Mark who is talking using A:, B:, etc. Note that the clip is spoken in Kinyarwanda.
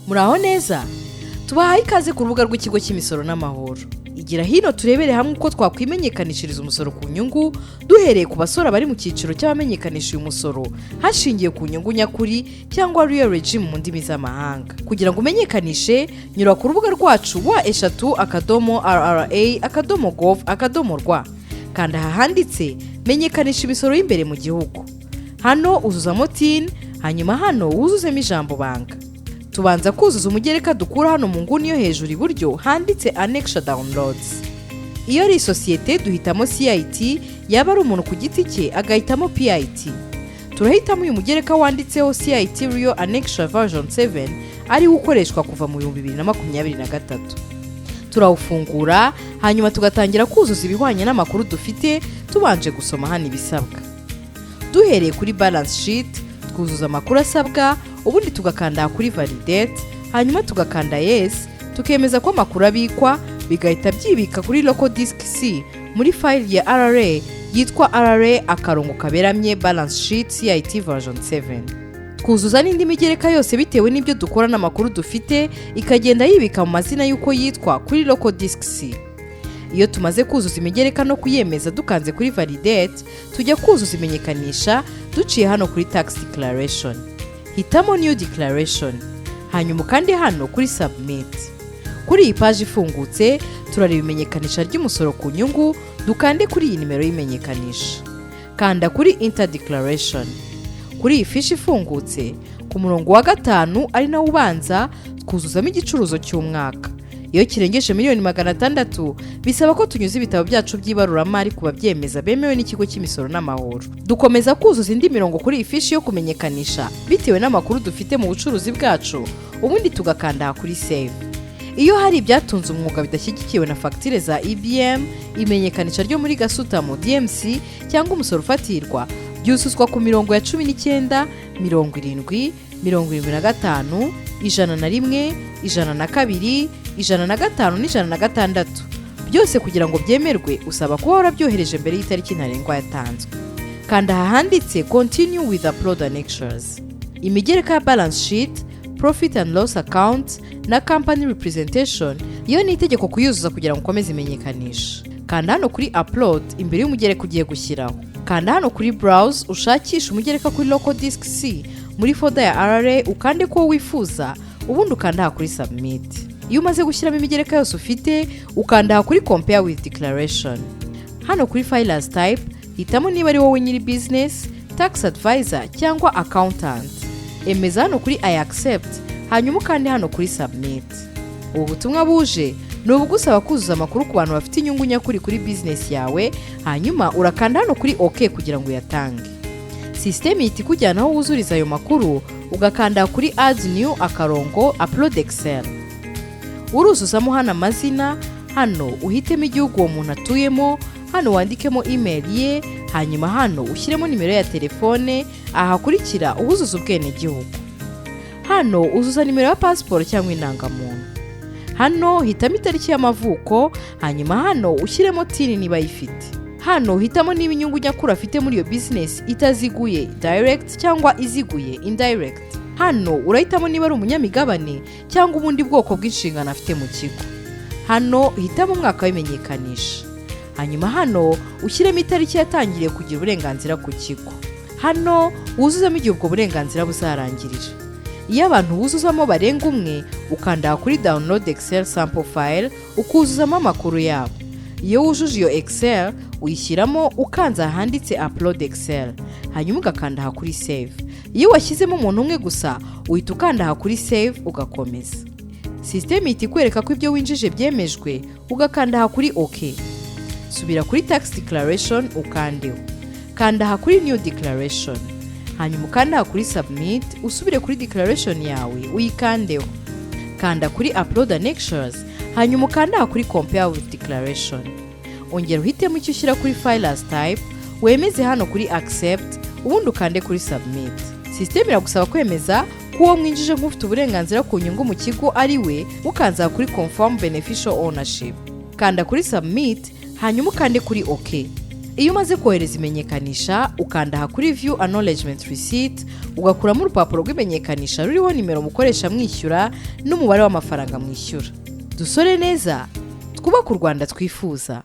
A: Muraho neza, tubahaye ikaze ku rubuga rw'Ikigo cy'Imisoro n'Amahoro. Igira hino turebere hamwe uko twakwimenyekanishiriza umusoro ku nyungu, duhereye ku basora bari mu cyiciro cy'abamenyekanisha uyu musoro hashingiwe ku nyungu nyakuri, cyangwa real regime mu ndimi z'amahanga. Kugira ngo umenyekanishe, nyura ku rubuga rwacu www.rra.gov.rw, kanda aha handitse "Menyekanisha imisoro y'imbere mu gihugu". Hano uzuzamo TIN, hanyuma hano wuzuzemo ijambo banga. Tubanza kuzuza umugereka dukura hano mu nguni yo hejuru iburyo handitse "Annexure Downloads". Iyo ari isosiyete duhitamo CIT, yaba ari umuntu ku giti cye agahitamo PIT. Turahitamo uyu mugereka wanditseho CIT Real Annexure Version 7, ariwo ukoreshwa kuva mu 2023. Turawufungura, hanyuma tugatangira kuzuza ibihwanye n'amakuru dufite, tubanje gusoma hano ibisabwa. Duhereye kuri balance sheet, twuzuza amakuru asabwa, ubundi tugakanda kuri "Validate", hanyuma tugakanda "Yes", tukemeza ko amakuru abikwa, bigahita byibika kuri local disk C muri file ya RRA yitwa RRA_balance sheet CIT version 7. Twuzuza n'indi migereka yose bitewe n'ibyo dukora n'amakuru dufite, ikagenda yibika mu mazina y'uko yitwa kuri local disk C. Iyo tumaze kuzuza imigereka no kuyemeza dukanze kuri "Validate", tujya kuzuza imenyekanisha duciye hano kuri "Tax Declaration". Hitamo "New Declaration", hanyuma ukande hano kuri "Submit". Kuri iyi paji ifungutse, turareba imenyekanisha ry'umusoro ku nyungu, dukande kuri iyi nimero y'imenyekanisha. Kanda kuri "Enter Declaration". Kuri iyi fishi ifungutse, ku murongo wa gatanu, ari nawo ubanza, twuzuzamo igicuruzo cy'umwaka. Iyo kirengeje miliyoni 600, bisaba ko tunyuza ibitabo byacu by'ibaruramari ku babyemeza bemewe n'Ikigo cy'Imisoro n'Amahoro. Dukomeza kuzuza indi mirongo kuri iyi fishi yo kumenyekanisha bitewe n'amakuru dufite mu bucuruzi bwacu, ubundi tugakanda kuri "Save". Iyo hari ibyatunze umwuga bidashyigikiwe na fagitire za EBM, imenyekanisha ryo muri gasutamo DMC cyangwa umusoro ufatirwa, byuzuzwa ku mirongo ya 19, 70, 75, 101, 102, 105 n'106. Byose kugira ngo byemerwe, usaba kuba warabyohereje mbere y'itariki ntarengwa yatanzwe. Kanda aha handitse "Continue with Upload Annexures". Imigereka ya balance sheet, profit and loss account na company representation iyo ni itegeko kuyuzuza kugira ngo ukomeze imenyekanisha. Kanda hano kuri "Upload" imbere y'umugereka ugiye gushyiraho. Kanda hano kuri "Browse", ushakishe umugereka kuri local disk C muri folder ya RRA, ukande ko wifuza, ubundi ukanda aha kuri "Submit". Iyo umaze gushyiramo imigereka yose ufite, ukanda aha kuri "Compare with Declaration". Hano kuri "Filers Type", hitamo niba ari wowe nyiri business, tax advisor cyangwa accountant. Emeza hano kuri "I accept", hanyuma ukande hano kuri "Submit". Ubu butumwa buje ni ubugusaba kuzuza amakuru ku bantu bafite inyungu nyakuri kuri business yawe, hanyuma urakanda hano kuri "OK" kugira ngo uyatange. Sisiteme ihita ikujyana aho wuzuriza ayo makuru, ugakanda kuri "Add New akarongo Upload Excel". Uruzuzamo hano amazina, hano uhitemo igihugu uwo muntu atuyemo, hano wandikemo email ye, hanyuma hano ushyiremo nimero ya telefone. Ahakurikira uwuzuza ubwenegihugu, hano uzuza nimero ya pasiporo cyangwa indangamuntu, hano hitamo itariki y'amavuko, hanyuma hano ushyiremo TIN niba ayifite. Hano hitamo niba inyungu nyakuri afite muri iyo bizinesi itaziguye, direct, cyangwa iziguye, indirect. Hano urahitamo niba ari umunyamigabane cyangwa ubundi bwoko bw'inshingano afite mu kigo. Hano hitamo umwaka w'imenyekanisha, hanyuma hano ushyiremo itariki yatangiriye kugira uburenganzira ku kigo. Hano wuzuzemo igihe ubwo burenganzira buzarangirira. Iyo abantu wuzuzamo barenga umwe, ukanda kuri "Download Excel Sample File", ukuzuzamo amakuru yabo. Iyo wujuje iyo Excel, uyishyiramo ukanze ahanditse "Upload Excel", hanyuma ugakanda aha kuri "Save". Iyo washyizemo umuntu umwe gusa, uhita ukanda aha kuri "Save", ugakomeza. Sisiteme ihita ikwereka ko ibyo winjije byemejwe, ugakanda aha kuri "OK". Subira kuri "Tax Declaration", ukandeho. Kanda aha kuri "New Declaration", hanyuma ukanda aha kuri "Submit", usubire kuri declaration yawe uyikandeho. Kanda kuri "Upload Annexures", hanyuma ukanda aha kuri "Compare with Declaration". Ongera uhitemo icyo ushyira kuri "Filers Type", wemeze hano kuri "Accept", ubundi ukande kuri "Submit". Sisiteme iragusaba kwemeza ko uwo mwinjije nk'ufite uburenganzira ku nyungu mu kigo ari we, mukanza kuri "Confirm Beneficial Ownership". Kanda kuri "Submit", hanyuma ukande kuri "OK". Iyo umaze kohereza imenyekanisha, ukanda aha kuri "View Acknowledgement Receipt", ugakuramo urupapuro rw'imenyekanisha ruriho nimero mukoresha mwishyura n'umubare w'amafaranga mwishyura. Dusore neza, twubake u Rwanda twifuza.